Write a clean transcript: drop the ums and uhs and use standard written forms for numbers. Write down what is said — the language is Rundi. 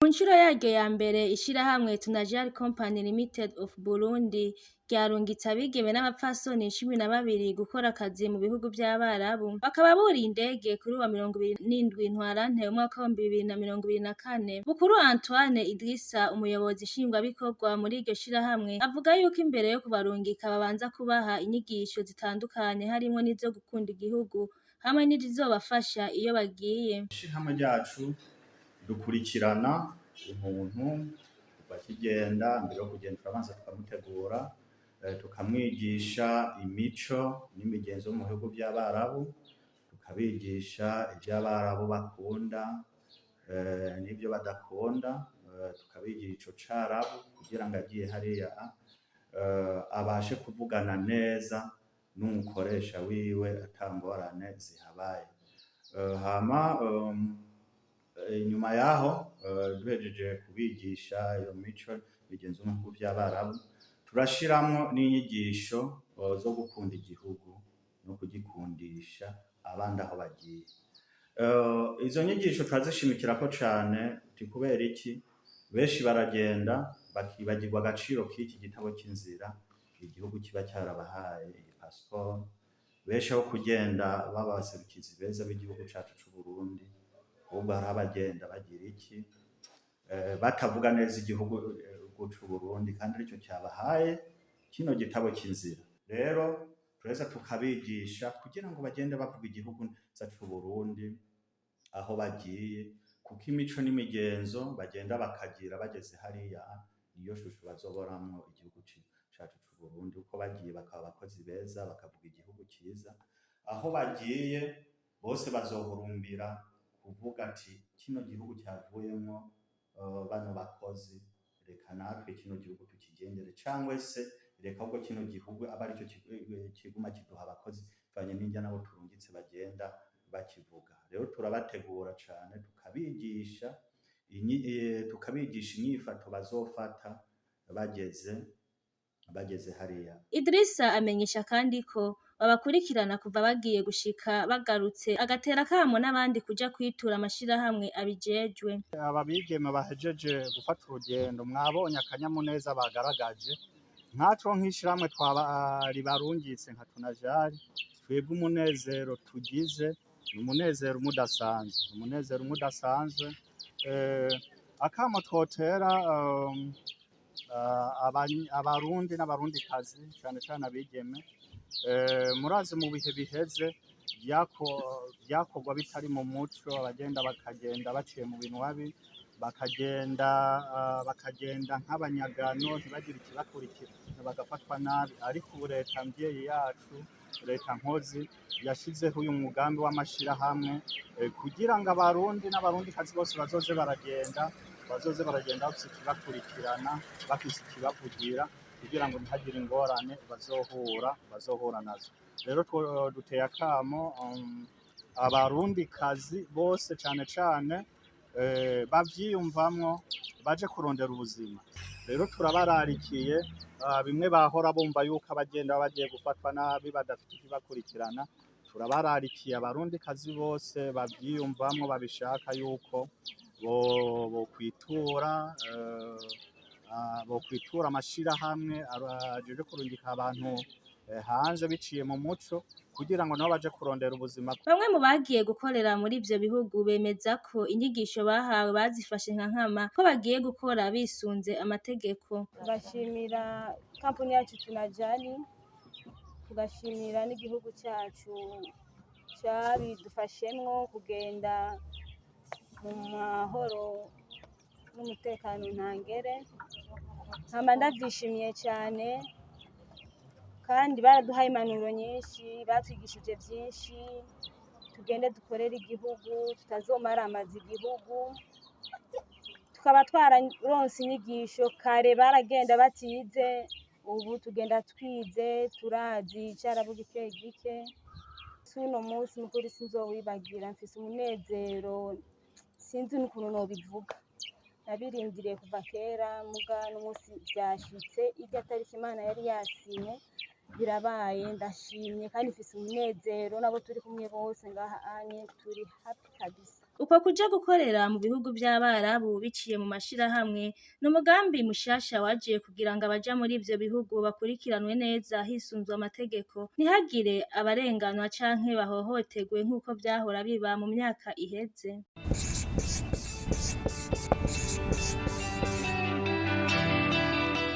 Ku nshuro yaryo ya mbere, ishirahamwe Tunajari Company Limited of Burundi ryarungitse abigeme n'abapfasoni 12 gukora akazi mu bihugu vy'Abarabu. Bakaba buriye indege kuri wa 27 Ntwarante umwaka w'2024. Bukuru Antoine Idrissa, umuyobozi nshingwabikorwa muri iryo shirahamwe, avuga yuko imbere yo kubarungika babanza kubaha inyigisho zitandukanye, harimwo n'izo gukunda igihugu hamwe n'izizobafasha iyo bagiye. Ishirahamwe ryacu dukurikirana umuntu kuva akigenda. Mbere yo kugenda turabanza tukamutegura, tukamwigisha imico n'imigenzo yo mu bihugu vy'Abarabu, tukabigisha ivy'Abarabu bakunda n'ivyo badakunda, tukabigisha ico carabu kugira ngo agiye hariya abashe kuvugana neza n'umukoresha wiwe ata ngorane zihabaye. Hama inyuma yaho, duhejeje kubigisha iyo mico migenzo yo mu bihugu vy'Abarabu, turashiramwo n'inyigisho zo gukunda igihugu no kugikundisha abandi aho bagiye. Izo nyigisho turazishimikirako cane. Uti kubera iki? Benshi baragenda bakibagirwa agaciro k'iki gitabo c'inzira igihugu kiba carabahaye, iyi passport. Benshi aho kugenda baba abaserukizi beza b'igihugu cacu c'Uburundi, ahubwo hariho abagenda bagira iki, batavuga neza igihugu c'Uburundi kandi arico cabahaye kino gitabo c'inzira. Rero turaheza tukabigisha kugira ngo bagende bavuga igihugu neza c'Uburundi aho bagiye, kuko imico n'imigenzo bagenda bakagira bageze hariya niyo shusho bazoboramwo igihugu cacu c'Uburundi. Uko bagiye bakaba abakozi beza, bakavuga igihugu ciza aho bagiye bose, bazohurumbira kuvuga ati: "Kino gihugu cyavuyemwo bano bakozi, reka natwe kino gihugu tukigendere, cangwe se reka ahubwo kino gihugu aba aricyo kiguma kiduha abakozi bivanye n'indya nabo turungitse bagenda bakivuga." Rero turabategura cane, tukabigisha inyifato bazofata bageze hariya. Idrissa amenyesha kandi ko babakurikirana kuva bagiye gushika bagarutse, agatera akamo n'abandi kuja kwitura amashirahamwe abijejwe. Aba bigeme bahejeje gufata urugendo, mwabonye akanyamuneza bagaragaje. Nkaco nk'ishirahamwe twabari barungitse nka Tunajari, twebwe umunezero tugize ni umunezero umudasanzwe, umunezero umudasanzwe. Akamo twotera abarundi n'abarundikazi, cane cane abigeme, murazi mu bihe biheze vyakorwa bitari mu muco, abagenda bakagenda baciye mu binwabi, bakagenda nk'abanyagano, ntibagire ikibakurikira, bagafatwa nabi. Ariko ubu leta mvyeyi yacu, leta nkozi, yashizeho uyu mugambi w'amashirahamwe kugira ngo abarundi n'abarundikazi bose bazoze baragenda bafise ikibakurikirana, bafise ikibavugira, kugira ngo ntihagire ingorane bazohura nazo. Rero duteye akamo abarundikazi bose, cane cane bavyiyumvamwo, baje kurondera ubuzima. Rero turabararikiye, bimwe bahora bumva yuko abagenda bagiye gufatwa nabi, badafite ikibakurikirana, turabararikiye abarundikazi bose bavyiyumvamwo, babishaka, yuko bokwitura amashirahamwe ajejwe kurungika abantu hanze biciye mu muco, kugira ngo nabo baje kurondera ubuzima. Bamwe mu bagiye gukorera muri ivyo bihugu bemeza ko inyigisho bahawe bazifashe nka nkama, ko bagiye gukora bisunze amategeko. Tugashimira kampuni yacu Tunajani, tugashimira n'igihugu cyacu cyabidufashemwo kugenda mu mahoro n'umutekano ntangere. Nkaba ndabyishimiye cyane, kandi baraduhaye impanuro nyinshi, batwigishije byinshi: tugende dukorere igihugu, tutazomaramaza igihugu. Tukaba twararonse inyigisho. Kare baragenda batize, ubu tugenda twize, turazi icarabu gike gike. Uno munsi nukuri sinzowibagira, mfise umunezero sinzi n'ukuntu nobivuga. Nabirindiriye kuva kera, muga n'umunsi vyashitse, irya tariki Imana yari yasinye birabaye. Ndashimye kandi mfise umunezero, nabo turi kumwe bose ngaha anye turi happy kabisa. Uko kuja gukorera mu bihugu vy'Abarabu biciye mu mashirahamwe ni umugambi mushasha waje kugira ngo abaja muri ivyo bihugu bakurikiranwe neza hisunzwe amategeko, ntihagire abarenganwa canke bahohoterwe nk'uko vyahora biba mu myaka iheze.